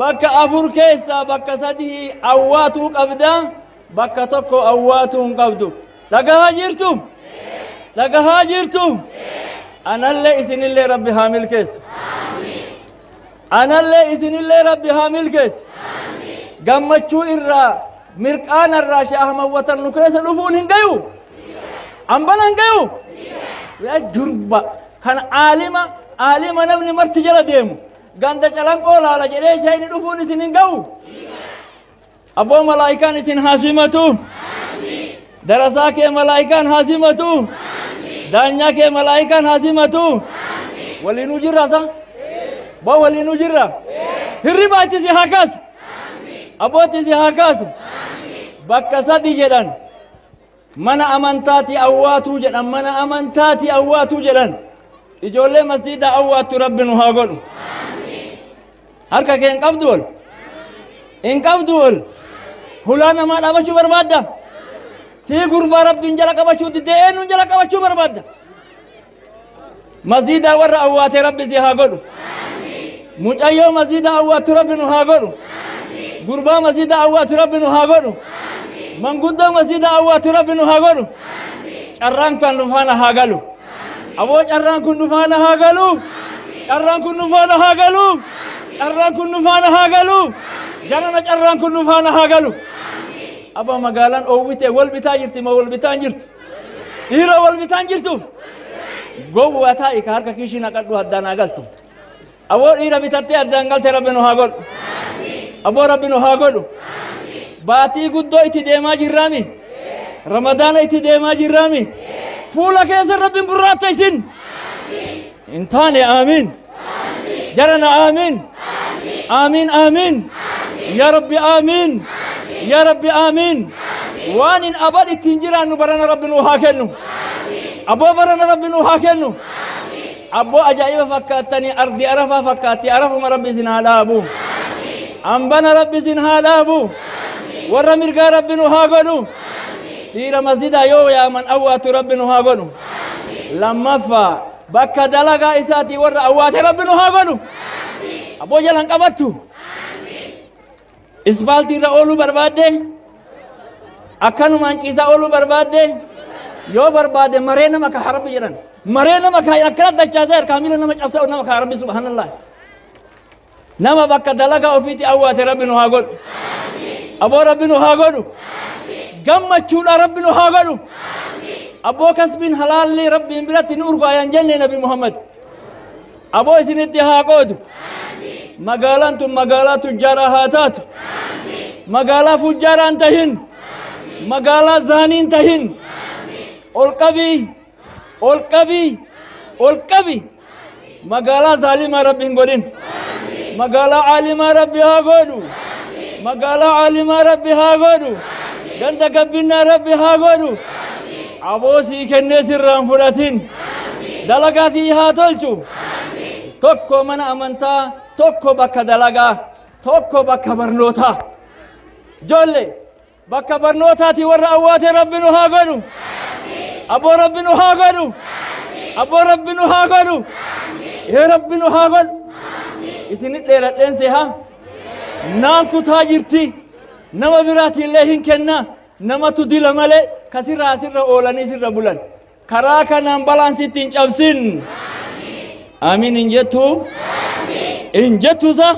Speaker 10: Bakka afur keessaa bakka sadii awwaatuu qabda. Bakka tokko awwaatuu hin qabdu. Dhagahaa jirtu? Dhagahaa jirtu? Anallee isinillee Rabbi haa milkeessu. Anallee isinillee Rabbi haa milkeessu. Gammachuu irraa mirqaana irraa Sheekh Ahmad Watan nu keessa dhufuun hin gayu. Ambana hin gayu. Yaa jurba kan aalima aalima namni marti jala deemu. Ganda calanqoo laala jedhee sheeyni dhufuun isin hin gahu. Abboo malaayikaan isin haa simatu. Darasaa kee malaayikaan haa simatu. Daanyaa kee malaayikaan haa simatu. Waliinuu jirra sa? Boo waliinuu jirra? Hirriba itti si haa kaasu. Abboo itti si haa kaasu. Bakka sadi jedhan. Mana amantaatii awwaatuu jedhan. Mana amantaatii awwaatuu jedhan. Ijoollee masjiida awwaattu Rabbi nu haa godhu. Harka kee hin qabdu ol. Hin qabdu ol. Hulaa namaa dhaabachuu barbaadda. Sii gurbaa Rabbiin jala qabachuu diddee eenyuun jala qabachuu barbaadda. Masjiida warra awwaatee Rabbi si haa godhu. Mucayyoo masjiida awwaattu Rabbi nu haa godhu. Gurbaa masjiida awwaattu Rabbi nu haa godhu. Manguddoo masjiida awwaattu Rabbi nu haa godhu. Carraan kan nu faana haa galu. Aboo carraan kun nu faana haa galu. Carraan kun nu faana haa galu. Carraan kun nu faana haa galu. Jarana carraan kun nu faana haa galu. Abba magaalaan oowwite wal bitaa jirti moo wal bitaa hin jirtu? Dhiiroo wal bitaa hin jirtu? Gowwaa taa'i ka harka kiishii naqadhu addaan haa galtu. Aboo dhiira bitattee addaan galte Rabbi nu haa godhu. Aboo Rabbi nu haa godhu. Baatii guddoo itti deemaa jirraami. Ramadaana itti deemaa jirraami. Fuula keessa Rabbiin gurraacha isin. Hin taane aamiin. Jarana aamiin. Aamiin aamiin. Yaa Rabbi aamiin. Yaa Rabbi aamiin. Waan hin abad ittiin jiraannu barana Rabbi nuu haa kennu. Abboo barana Rabbi nuu haa kennu. Abboo ajaa'iba fakkaattanii ardi arafaa fakkaatti arafuma Rabbi isin haa dhaabu. Ambana Rabbi isin haa dhaabu. Warra mirgaa Rabbi nu haa godhu. Dhiira masjidaa yoo yaaman awwaattu Rabbi nu haa godhu. Lammaffaa bakka dalagaa isaatii warra awwaate Rabbi nu haa godhu. Abboo jalan qabattu. Ispaaltii irra ooluu barbaadde akkanumaan ciisaa ooluu barbaadde yoo barbaade maree nama kaa Rabbi jedhan. Maree nama kaa akkana dachaasee harkaa miila nama cabsee nama kaa Rabbi subhaanallah. Nama bakka dalagaa ofiitti awwaate rabbi nu haa godhu. Aboo rabbi nu haa godhu. Gammachuudha rabbi nu haa godhu. Aboo kasbiin halaalli rabbiin biratti ni urgaayan jenne Nabi Muhammad. Aboo isinitti haa qoodu. Magaalaan tun magaalaa tujjaaraa haa taatu. Magaalaa fujjaaraan tahin. Magaalaa zaaniin tahin. Ol qabii. Ol qabii. Ol qabi. Magaalaa zaalimaa rabbi hin godhin. Magaalaa caalimaa rabbi haa godhu. Magaalaa caalimaa rabbi haa godhu. Ganda gabbinnaa rabbi haa godhu. Aboo sii kennee sirraan fudhatin. Dalagaa fi haa tolchu. Tokko mana amantaa, tokko bakka dalagaa, tokko bakka barnootaa. Ijoollee bakka barnootaati warra awwaate rabbi nu haa godhu. Aboo rabbi nu haa godhu. Aboo rabbi nu haa godhu. Ee rabbi nu haa godhu. Isinit dheeradheen seha. Naan kutaa jirti. Nama biraatiillee hin kenna. Namatu dila malee kasirraa asirra oolanii sirra bulan. Karaa kanaan balaan sitti hin cabsin. Amiin hin jettu. Hin jettu sa.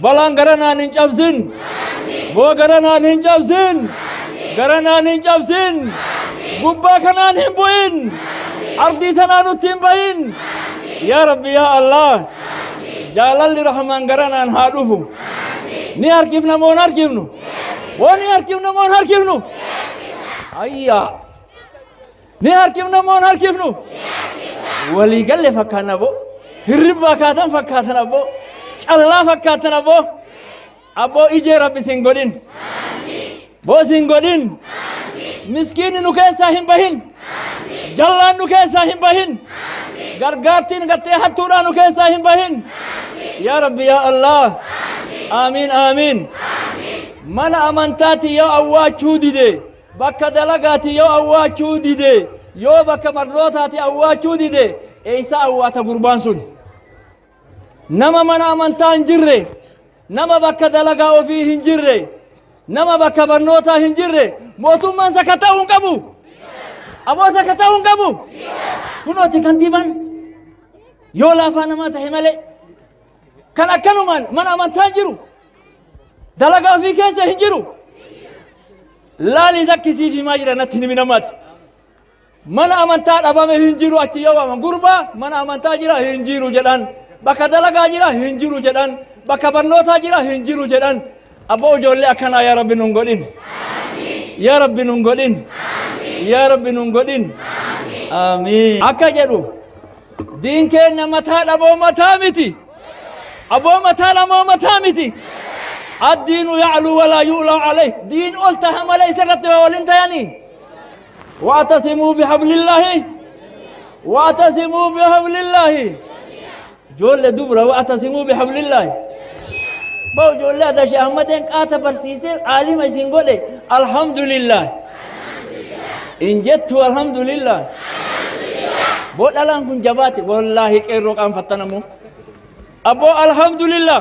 Speaker 10: Balaan gara naan hin cabsin. Boo gara naan hin cabsin. Gara naan hin cabsin. Gubbaa kanaan hin bu'in. Ardii tanaa nutti hin bahin. Yaa Rabbi yaa Allah. Jaalalli Rahmaan gara naan haa dhufu. Ni harkifna moo hin harkifnu? Woo ni harkifna moo hin harkifnu? Ayyaa. Ni harkifna moo hin harkifnu? Walii galle fakkaanna boo. Hirribbaa kaatan fakkaatan abboo. Callaa fakkaatan abboo. Abboo ijee Rabbi sin godhin. Boo sin godhin. Miskiinni nu keessaa hin bahin. Jallaan nu keessaa hin bahin. Gargaartiin gartee hattuudhaan nu keessaa hin bahin. Yaa Rabbi yaa Allah. Amiin amiin. Mana amantaati yoo awwaachuu dide, bakka dalagaati yoo awwaachuu dide, yoo bakka barnootaati awwaachuu dide, eessa awwaata gurbaan sun? Nama mana amantaa hin jirre, nama bakka dalagaa ofii hin jirre, nama bakka barnootaa hin jirre, mootummaan sakatta'uu hin qabu. Aboo sakatta'uu hin qabu. Kunooti kantiibaan yoo laafaa namaa tahe malee kan akkanumaan mana amantaa hin jiru. Dalagaa ofii keessa hin jiru. Laali zakkisiif himaa jira natti himi namaati. Mana amantaa dhabame hin jiru achi yoo waaman gurbaa mana amantaa jira hin jiru jedhan. Bakka dalagaa jira hin jiru jedhan. Bakka barnootaa jira hin jiru jedhan. Abboo ijoollee akkanaa yaa Rabbi nun godhin. Yaa Rabbi nun godhin. Yaa Rabbi nun godhin. Amiin. Akka jedhu diin keenya mataa dhaboo mataa miti. Aboo mataa dhamoo mataa miti. الدين يعلو ولا يعلى عليه. دين قلتها ما ليس ولنتيني. واعتصموا بحبل الله. واعتصموا بحبل الله. جول دبرة واعتصموا بحبل الله. باو جول هذا شيء أحمد قات برسيس عالم سينقول الحمد لله. إن جدت الحمد لله. بقول الآن كن جباتي والله كيروك أن فتنمو. أبو الحمد لله.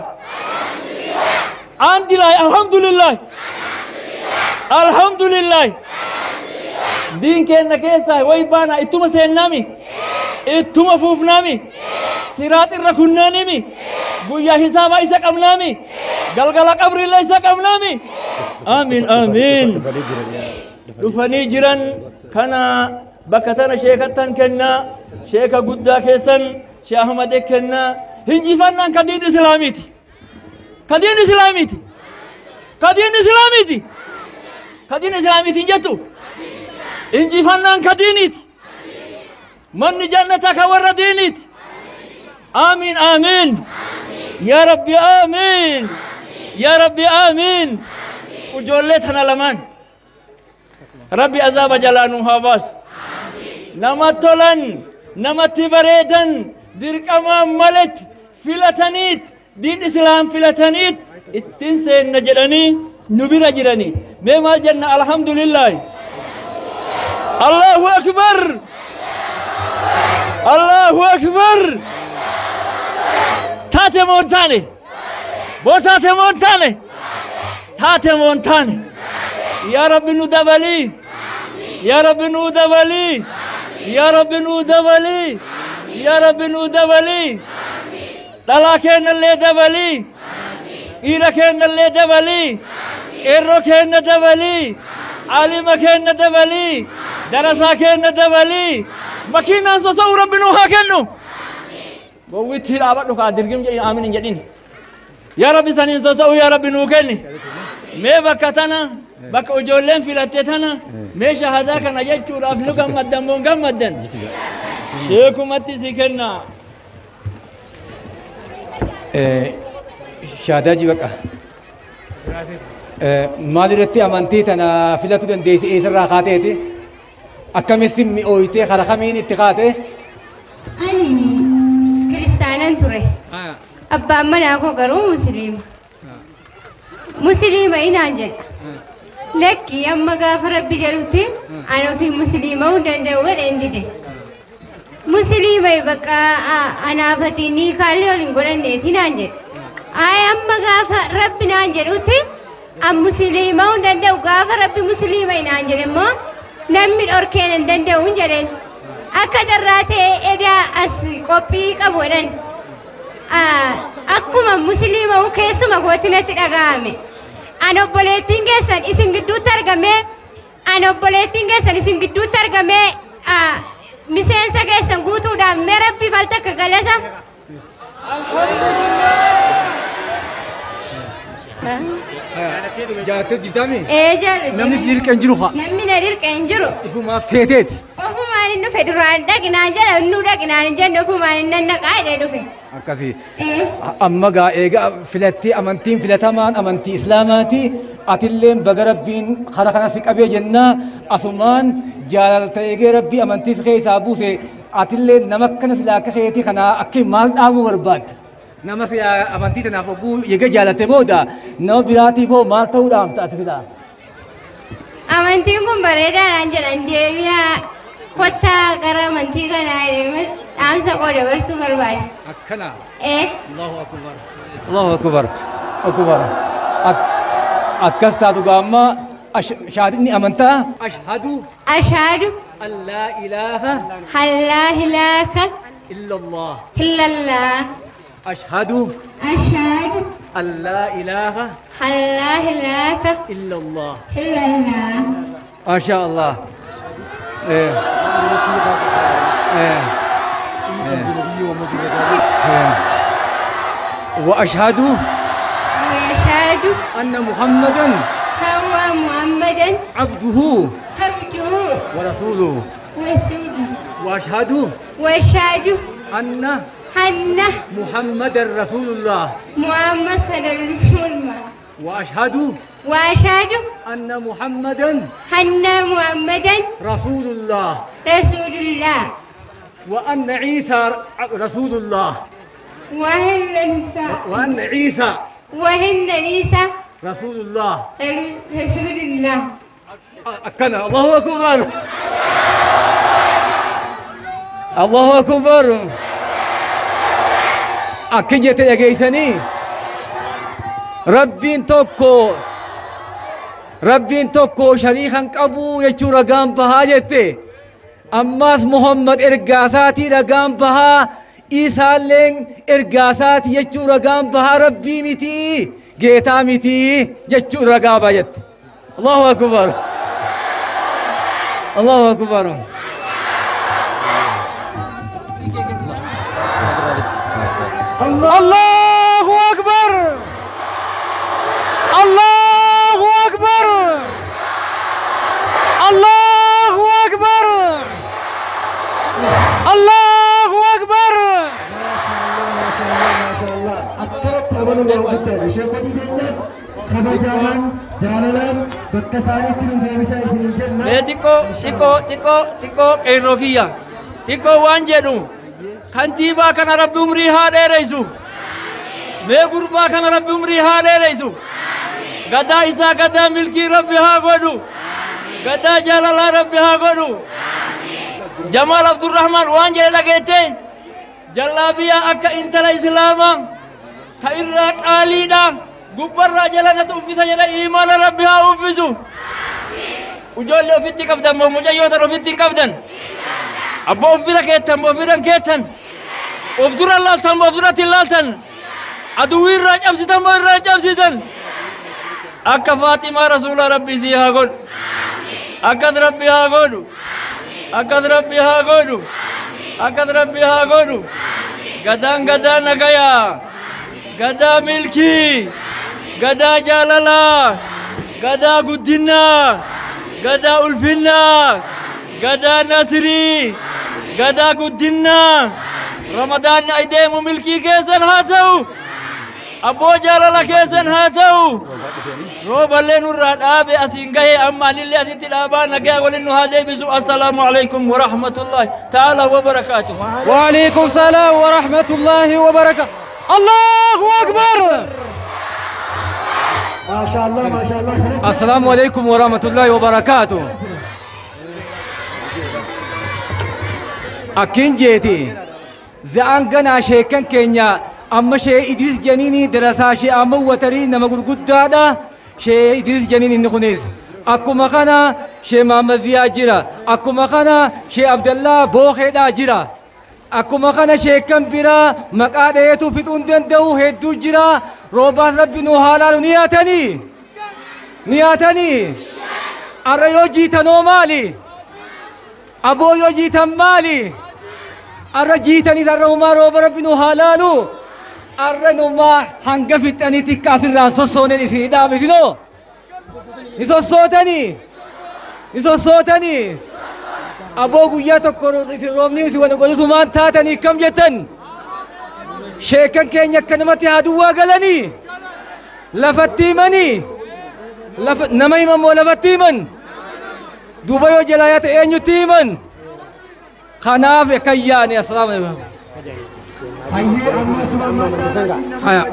Speaker 10: عندي لا الحمد لله. الحمد لله. دين كأن كيسة ويبانا إتوما سينامي. إتوما فوفنامي. صراط الركنانمي. قويا حسابا إسا قمنامي. قلقلا قبر الله إسا قمنامي. آمين آمين. دفني جران كان بكتنا شيخة كنا شيخة قدا كيسن شيخ أحمد كنا هنجفنا كدين إسلاميتي. كدين إسلاميتي. كدين إسلاميتي. كدين إسلاميتي جتو. إنجفنان كدينيتي. من جنتك ور دينيتي. آمين آمين. يا ربي آمين. يا ربي آمين. وجولتنا لمن ربي عذاب جلانها باس. نما تولن نما تبريدن دركما ملت فلتنيت دين إسلام فلتنيت اتنسين نجراني نبير جراني مما الجنة الحمد لله. الله أكبر. الله أكبر. تاتي مونتاني بو تاتي مونتاني تاتي مونتاني. يا رب ندبلي. يا رب ندبلي. يا رب ندبلي. يا رب ندبلي. Dhalaa keenyallee dabalii. Dhiira keenyallee dabalii. Qeerroo keenya dabalii. Aalima keenya dabalii. Darasaa keenya dabalii. Makiinaan sosso'u Rabbi nuu haa kennu. Gowwitti dhaabadhu kaa dirgim jedhin aamin hin jedhin. Yaa Rabbi saniin sosso'u yaa Rabbi nuu kenni. Mee bakka tana bakka ijoolleen filatte tana mee shahadaa kana jechuudhaaf nu gammaddan moo hin gammaddan? Sheekumatti si kenna.
Speaker 11: Shaadaa jibaqa. Maal irratti amantii tana filatu dandeesse eessarraa kaateeti? Akkamitti mi'ooyitee karaa kamiin itti kaate?
Speaker 12: Ani kiristaanan ture. Abbaan manaa koo garuu musliima. Musliima inaan jedha. Lakki amma gaafa Rabbi jedhutti ani ofii musliima hin danda'u jedheen dide. Musliima bakka anaafati ni kaallee ol hin godhanneeti naan jedhe. Ayi amma gaafa Rabbi naan jedhutti an musliima hin danda'u gaafa Rabbi musliima naan jedhe immoo namni dhorkeen hin danda'u hin jedheen. Akka carraa ta'e edaa as qophii qabu jedhan. Akkuma musliima keessuma kootti natti dhaga'ame. An obboleettiin keessan isin gidduutti argamee an obboleettiin keessan isin gidduutti argamee miseensa keessan guutuudhaaf mee Rabbiif al takka galata.
Speaker 11: Jaalattee jirtaami?
Speaker 12: Ee jaalladhe.
Speaker 11: Namni si dirqee hin jiru haa?
Speaker 12: Namni na dirqee hin jiru.
Speaker 11: Ifumaa feeteeti.
Speaker 12: Ofumaan hin dhufe duraan dhaqinaan jedha innuu dhaqinaan hin jenne ofumaan hin nannaqaa jedhee dhufe.
Speaker 11: Akkasii. Amma gaa eega filattee amantiin filatamaan amantii Islaamaati. Atilleen baga Rabbiin karaa kana si qabee jennaa asumaan jaalalta eegee Rabbii amantii si keessaa buuse atilleen nama akkana silaa akka keetii kanaa akka maal dhaamuu barbaadda? Nama silaa amantii tanaaf oguu eega jaalatte booda nama biraatiif hoo maal ta'uu dhaamta ati silaa?
Speaker 12: Amantiin kun bareedaadhaan jedhan deebi'aa kottaa gara amantii kanaa jedhee dhaamsa koo dabarsuu barbaada.
Speaker 11: Akkana.
Speaker 12: Ee.
Speaker 11: Allahu akbar. Allahu akbar. Akbar. Akkas taatu gaamma shaadinni amantaa. Ashhadu.
Speaker 12: Ashhadu.
Speaker 11: An laa ilaaha.
Speaker 12: An laa ilaaha.
Speaker 11: Illallah.
Speaker 12: Illallah.
Speaker 11: Ashhadu.
Speaker 12: Ashhadu.
Speaker 11: An laa ilaaha.
Speaker 12: An laa ilaaha.
Speaker 11: Illallah.
Speaker 12: Illallah.
Speaker 11: Masha Allah. وأشهد
Speaker 12: وأشهد
Speaker 11: أن محمدا
Speaker 12: هو محمدا
Speaker 11: عبده
Speaker 12: عبده
Speaker 11: ورسوله
Speaker 12: ورسوله
Speaker 11: وأشهد
Speaker 12: وأشهد
Speaker 11: أن
Speaker 12: أن
Speaker 11: محمدا رسول الله
Speaker 12: محمد صلى الله عليه وسلم
Speaker 11: وأشهد
Speaker 12: وأشهد
Speaker 11: أن محمدا
Speaker 12: أن محمدا
Speaker 11: رسول الله
Speaker 12: رسول الله
Speaker 11: وأن عيسى رسول الله
Speaker 12: وأن عيسى
Speaker 11: وأن عيسى
Speaker 12: وأن عيسى
Speaker 11: رسول الله
Speaker 12: رسول الله.
Speaker 11: أكنا الله أكبر الله أكبر. أكيد يا ربين توكو ربين توكو شريخا قبو يجو رقام بها جتي أماس محمد إرقاساتي رقام بها إيسا لين إرقاساتي يجو رقام بها ربي متي جيتا متي يجو رقام بها جت. الله أكبر الله أكبر.
Speaker 9: الله أكبر الله أكبر الله أكبر الله أكبر. ما شاء الله ما شاء الله. أكثر أمانة الله شيخ خبرجان جالالان بكساري تنو ديبسا إسنين جنة.
Speaker 10: Mee xiqqoo xiqqoo xiqqoo xiqqoo qeerroo kiyya xiqqoo waan jedhu kantiibaa kana Rabbi umrii haa dheereysu. Mee gurbaa kana Rabbi umrii haa dheereysu. Gadaa isaa gadaa milkii Rabbi haa godhu. Gadaa jaalalaa Rabbi haa godhu. Jamaal Abdurrahmaan waan jedhe dhageette jallaabiyaa akka intala Islaamaa ka irraa qaaliidha gubbarraa jala natu uffisa jedhe imaana Rabbi haa uffisu. Ijoollee ofitti qabdan moo mucayyootan ofitti hin qabdan? Abbaa ofira keettan moo ofiran keettan? Of dura laaltan moo of duratti hin laaltan? Aduwwii irraa cabsitan moo irraa hin cabsitan? Akka Faaximaa Rasuula Rabbi sii haa godhu. Akkas Rabbi haa godhu. Akkas Rabbi haa godhu. Akkas Rabbi haa godhu. Gadaan gadaa nagayaa. Gadaa milkii. Gadaa jaalalaa. Gadaa guddinaa. Gadaa ulfinnaa. Gadaa nasrii. Gadaa guddinaa. Ramadaanni ay deemu milkii keessan haa ta'u. Abboo jaalala keessan haa ta'u. Rooballee nurraa dhaabe asiin gahee amma anillee asitti dhaabaa nagaa waliin nu haa deebisu. Assalaamu alaikum wa rahmatullahi ta'ala wa barakaatuh.
Speaker 4: وعليكم السلام ورحمة الله وبركاته. الله أكبر.
Speaker 9: ما شاء الله ما شاء الله.
Speaker 11: السلام عليكم ورحمة الله وبركاته. أكين جيتي زعان غنا شيكن كينيا أما شيء إدريس جنيني درسا شيء أما وتري نما غرغدادا شيء إدريس جنيني نخنيس أكو مخانا شيء مامزيا جرا أكو مخانا شيء عبد الله بوخيدا جرا أكو مخانا شيء كم برا مقاديتو فتون دندو هدو جرا روبان ربي نوحالا نياتني نياتني أريو جيتنو مالي أبو يو جيتن مالي أرى جيتني ترى ما روب ربي نوحالالو أرى نما هنگفتني تكافر ران سوسوني نسيدا بسينو نسوسوتني نسوسوتني أبو گویا تو کرو في رومني سوى نقول سمان تاتني كم جتن شيكن كين يكنمتي هادوا قلني لفتي مني لف نمي ممو لفتي من دوبايو جلايات أين يتيمن خناف كياني السلام عليكم. هيا.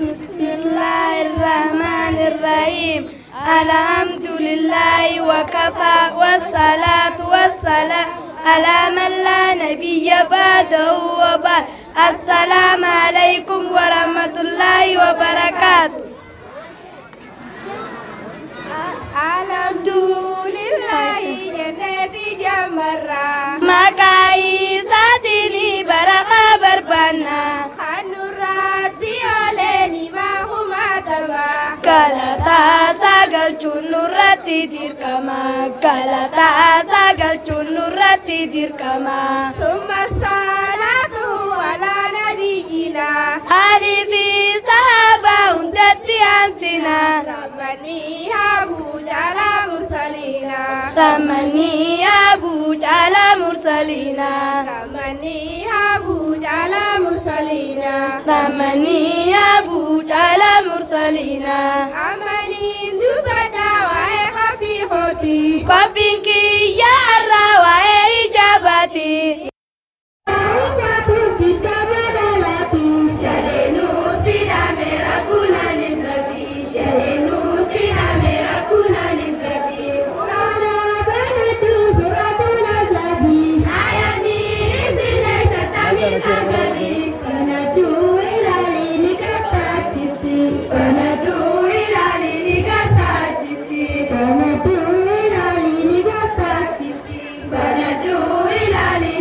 Speaker 6: بسم الله الرحمن الرحيم. الحمد لله وكفى والصلاة والسلام على من لا نبي بعده وبعد. السلام عليكم ورحمة الله وبركاته.
Speaker 13: الحمد لله جنتي جمرة
Speaker 6: مكايساتني بركة بربنا
Speaker 13: خنوراتي عليني ما هما تما
Speaker 6: كلتا ساقل چنورتي ديركما كلتا ساقل چنورتي ديركما
Speaker 13: ثم الصلاة على نبينا
Speaker 6: علي في صحابة هندتي أنسنا
Speaker 13: رمني أبو على مرسلين
Speaker 6: رمني أبو على مرسلين
Speaker 13: رمني أبو على مرسلين
Speaker 6: رمني أبو على مرسلين
Speaker 13: أمني دبتا وعي خوتي
Speaker 6: قبينكي يا الرواي إجابتي
Speaker 13: Banadu ilali.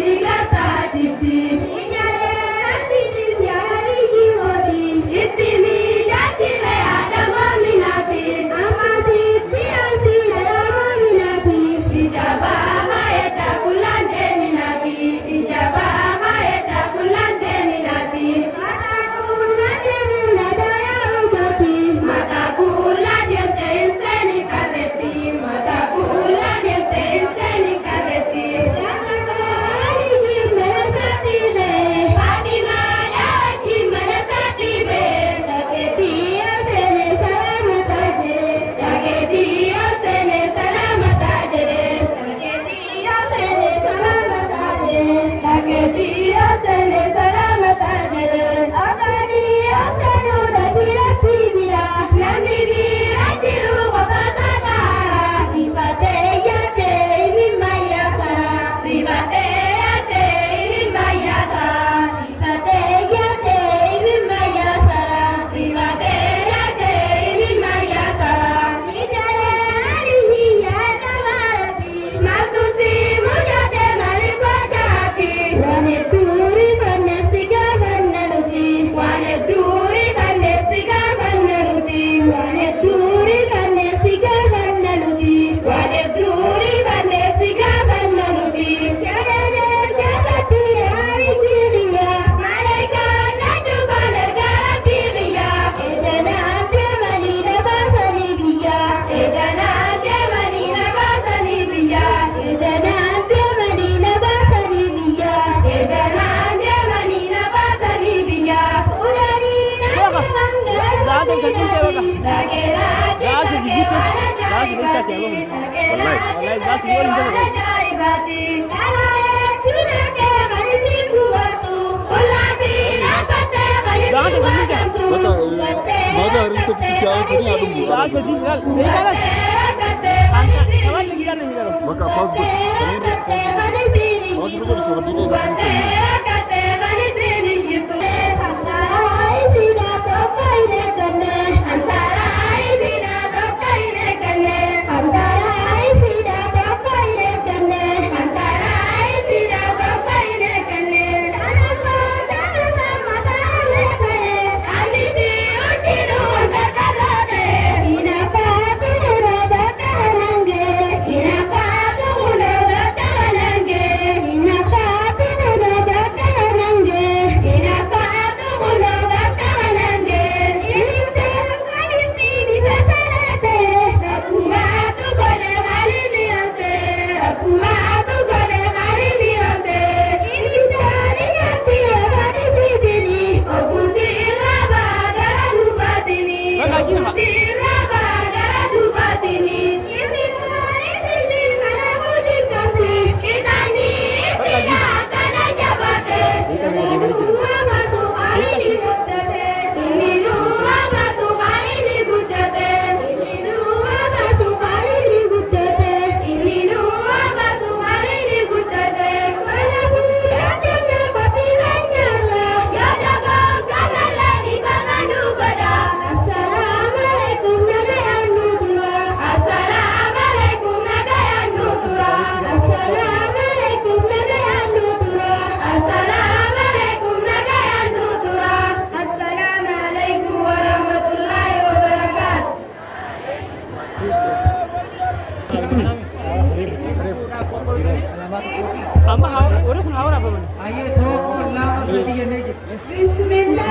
Speaker 13: Bismillah.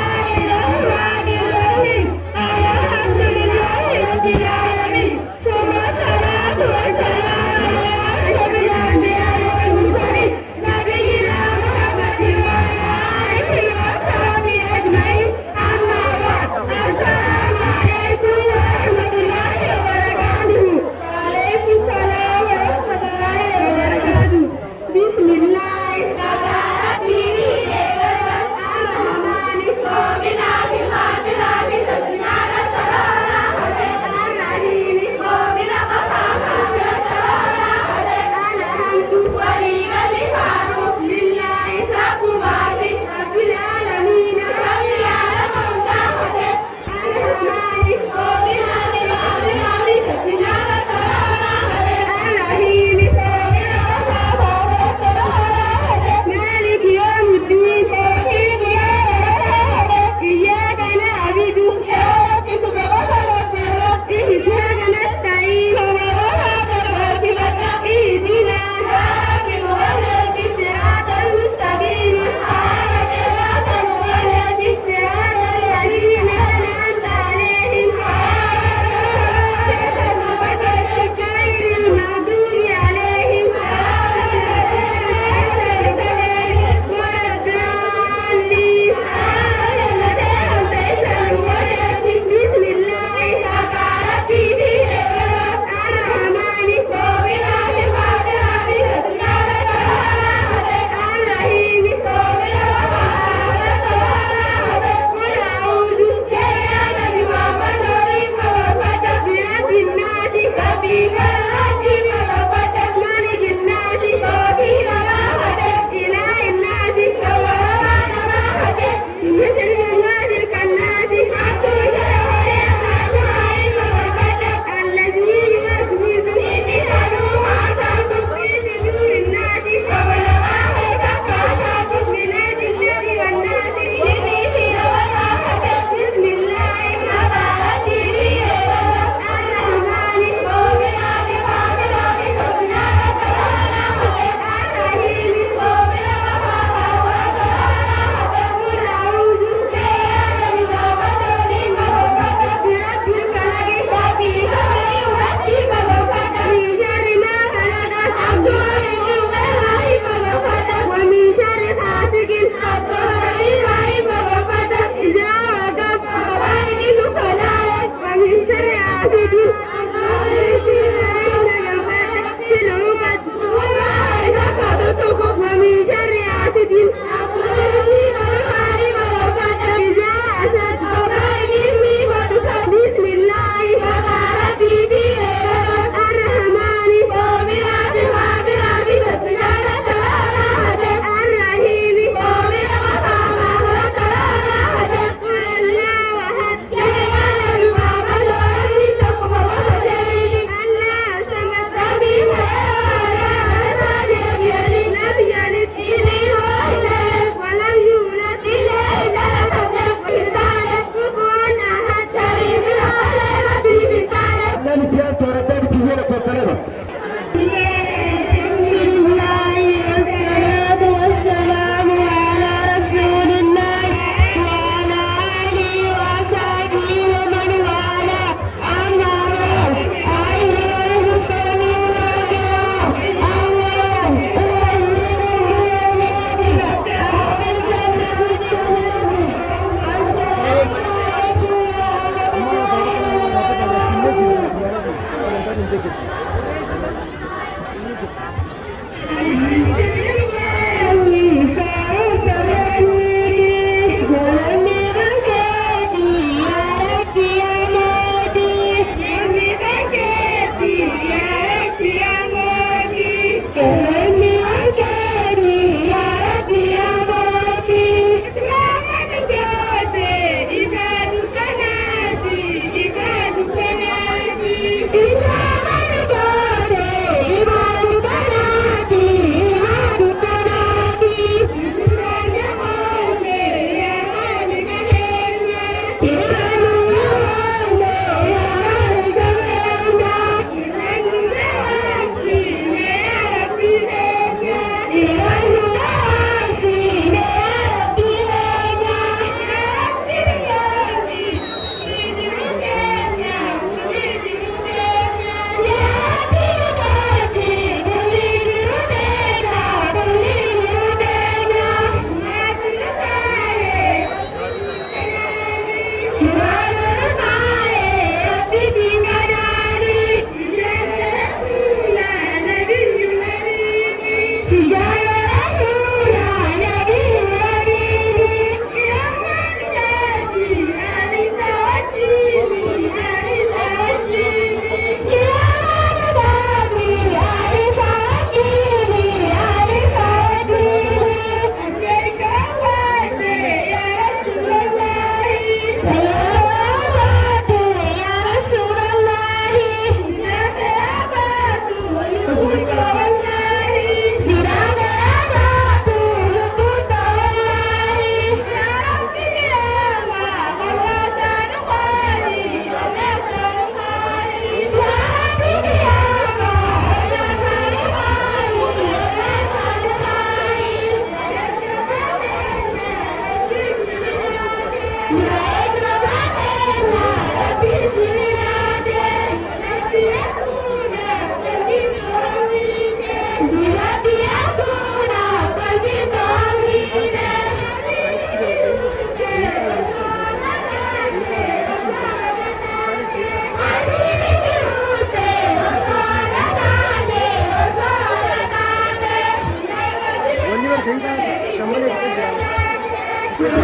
Speaker 4: Murree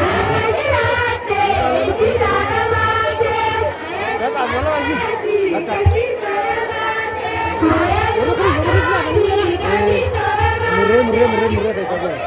Speaker 4: murree murree keessa jira.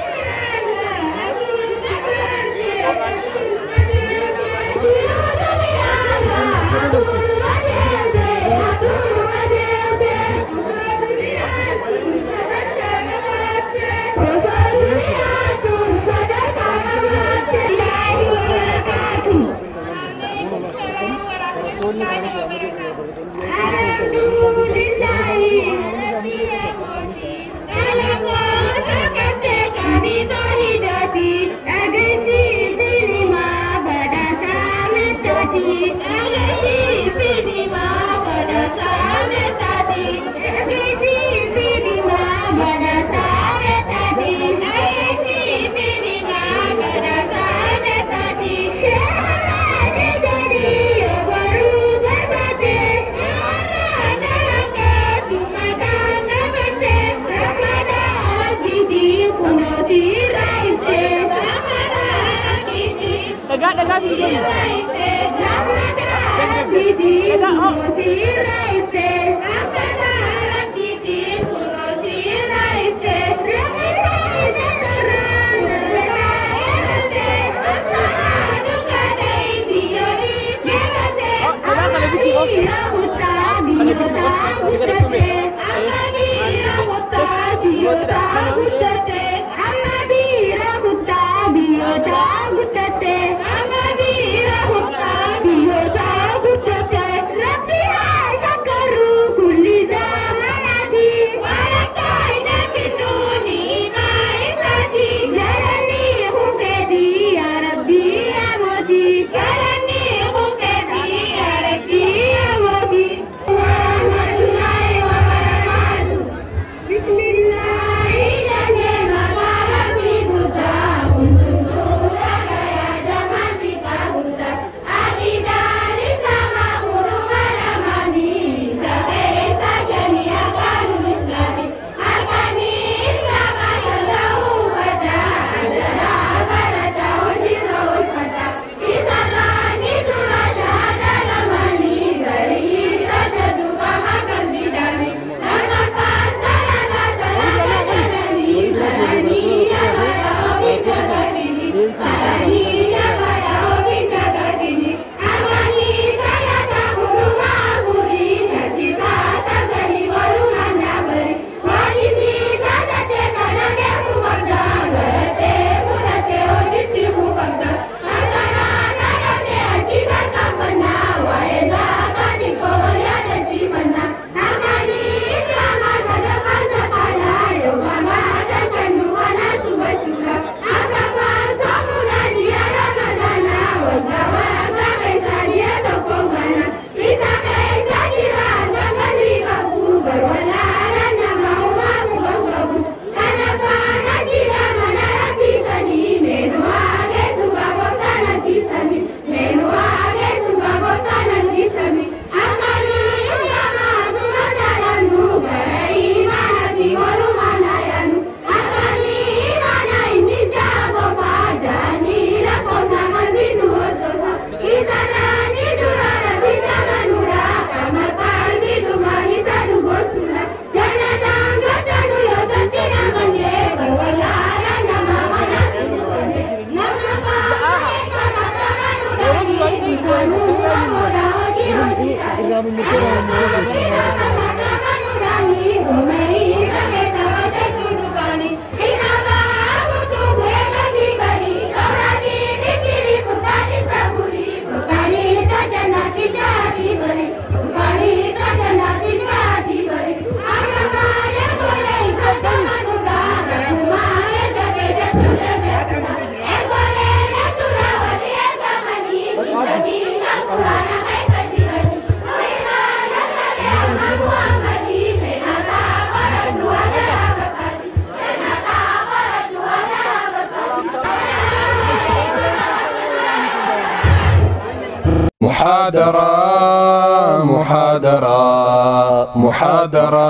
Speaker 1: محاضرة محاضرة محاضرة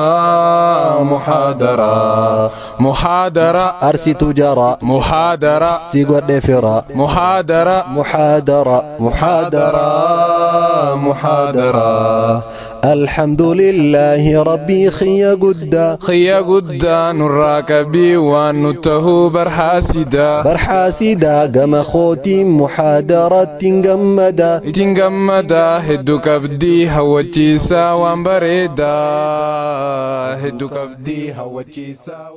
Speaker 1: محاضرة محاضرة
Speaker 2: أرسي جرى
Speaker 1: محاضرة
Speaker 2: سيقود فرا
Speaker 1: محاضرة
Speaker 2: محاضرة محاضرة
Speaker 1: محاضرة
Speaker 2: الحمد لله ربي خيا قدا
Speaker 1: خيا قدا نراكبي ونته برحاسدا
Speaker 2: برحاسدا قم خوتي محاضرة تنجمدا
Speaker 1: تنجمدا هدو كبدي هوتشيسا وامبريدا هدو كبدي هوتشيسا.